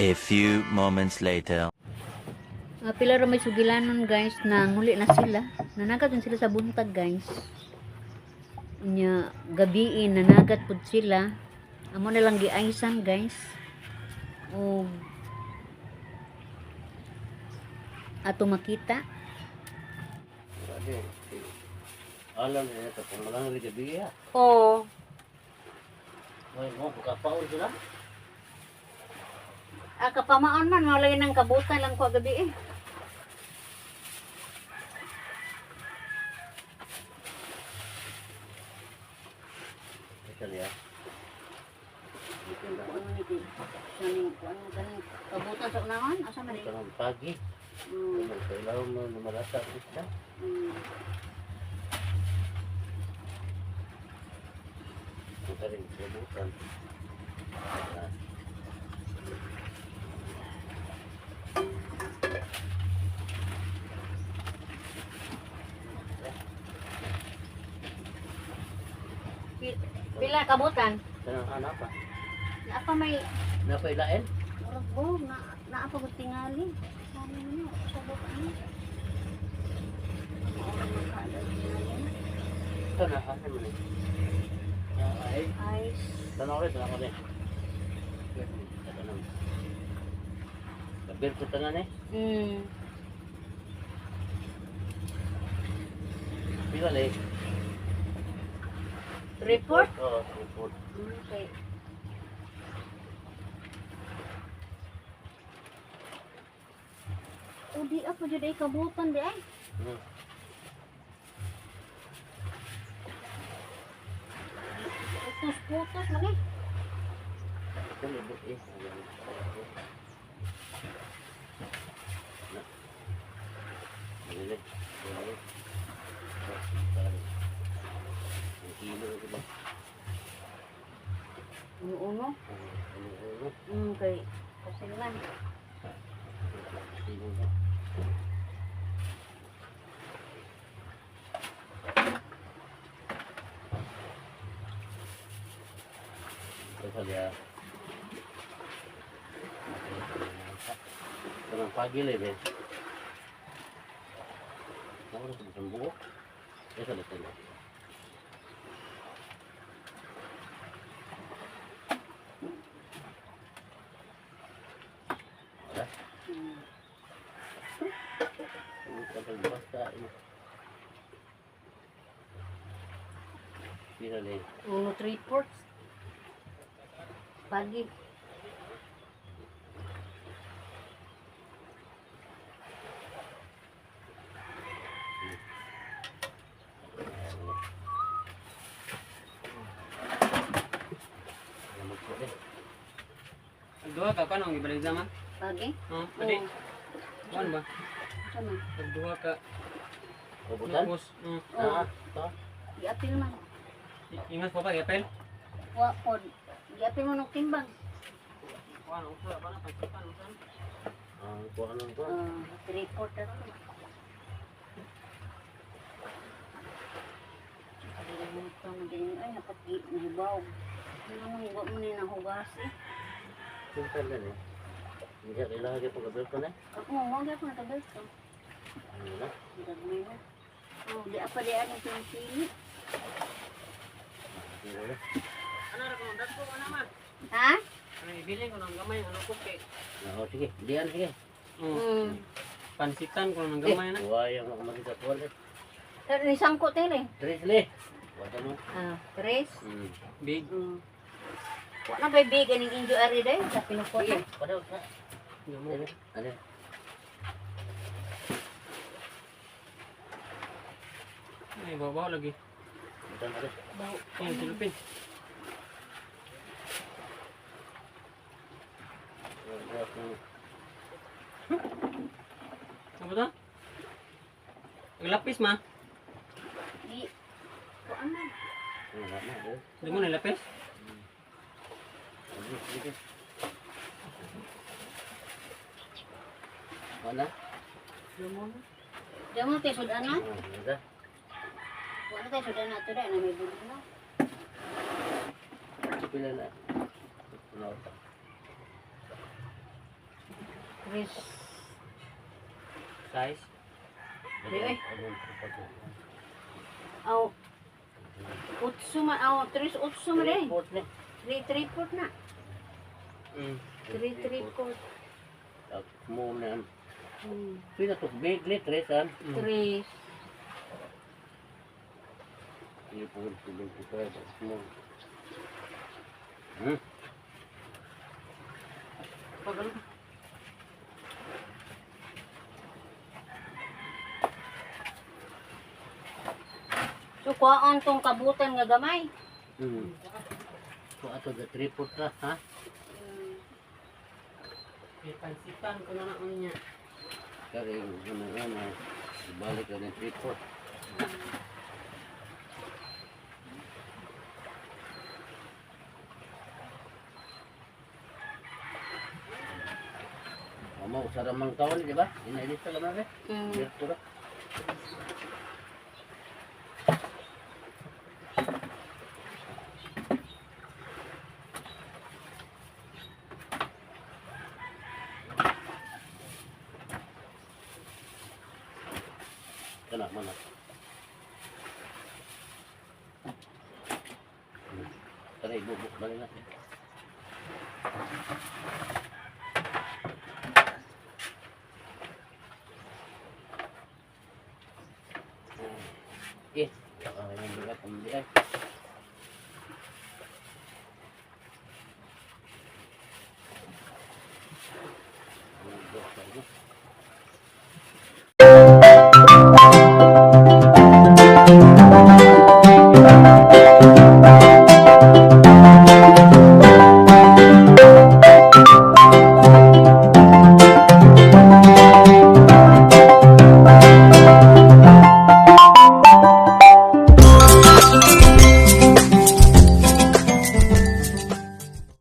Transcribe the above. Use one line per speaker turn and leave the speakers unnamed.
A few moments later.
Pila ra may sugilanon, guys, na nguli na sila. Nanagat din sila sa buntag, guys. Nya gabiin nanagat pud sila. Amo na lang giaysan, guys. Og ato makita.
Grabe. Alam niya ito, kung malang rin gabi ya.
Oo.
May mo, kapaon sila.
Ah, kapamaon man wala ng kabutan lang ko gabi eh.
Ito niya. Ito na.
Ano ni kaning kuan kaning kabutan sa unahan asa man
Ito
eh.
ng pagi. Kailangan mo lumalasa ang isda. Ito rin, kabutan. Ah.
Pila kabutan?
Ito ng anak pa.
Naa pa may
Napailain?
murag bo na naa pa gud tingali. Sabi niyo sa bukan ni.
Ito na, asa mo na. Ah, ay.
Ice.
Tanong rin, tanong rin. Tanong. Kabir ko tanan eh. Pila eh.
Report?
Oo, report.
Okay. O di apa jud ay kabutan di ay. Putos-putos man eh.
Ito libot eh. Ayan. Na. Ayan eh. Ayan eh. Ang kilo ito ba?
Uno-uno.
Ano, ano,
Kay kasi man.
kilo na. Ito kaya. Ito ng pagil eh, be. Ako na sa buo. Ito na ito. Wala. Ang kapag basta eh. Pila na eh.
Uno 3/4. Pagi.
Alam mo ko eh.
Duha ka pa nung ibalik zaman.
Pagi.
Oh, pwede. Kuan ba?
Asa man?
Duha ka.
Kubutan?
Lupos.
Ah, ito.
Giapil man.
Ingat pa ba, Yapel?
Wa pod. Giapil mo nog timbang.
Kuan, usa pa na pagsipan usan.
Ah, kuha lang ko.
3/4 na to. Kalimutan mo din ay napat gihibaw. Ano mo wa mo ni nahugas eh.
Simple lang eh. Hindi ka kailangan kayo pag-abel ko na.
Ako mo gyud ko nakabel to.
Ano na?
Gagmay na. Oh, di apa di ang pili.
Ano na?
Ano ra ko dagko ana man.
Ha?
Ano ibilin ko nang gamay ano ko kay.
Oo, sige. Diyan, sige.
Oh, pansitan ko nang
Eh,
gamay na.
buhay ang ako makita ko. Eh.
Pero ni sangko tele.
Tres, le. Wala mo.
Ah, tres.
Big.
Wa na bay big aning injo ari day sa pinukot.
Sige, padaw sa.
Gamo.
Ano? Ano?
Ay babaw lagi.
Ito na rin.
Baw.
Ay silupin. Ano ba to? Lapis ma.
Di. Kuan man.
Wala na, eh.
Di mo na lapis?
Sige, sige. Wala?
Di mo tay sudan na.
Ah, wala.
Wa na tay sudan na to day na may bulog na.
Pila na. Wala pa.
Tres.
Size?
Di, ay. Aw. Utso man. Aw, tres utso man eh.
Report ni.
Three, three fourth na. Three, three fourth.
Mo na. Pila to big ni tres an.
Tres.
3.75 mo.
Pag
So, kuhaan tong kabutan nga gamay.
So ato the tripod ra ha.
May pansitan ko na na niya.
Kare ano ano balik na ng tripod. Amo usara mang taon di ba? Inailista lang na Dito ra. Kana mana. Tara ibubuk balik natin. Eh, baka may mga pamili ay.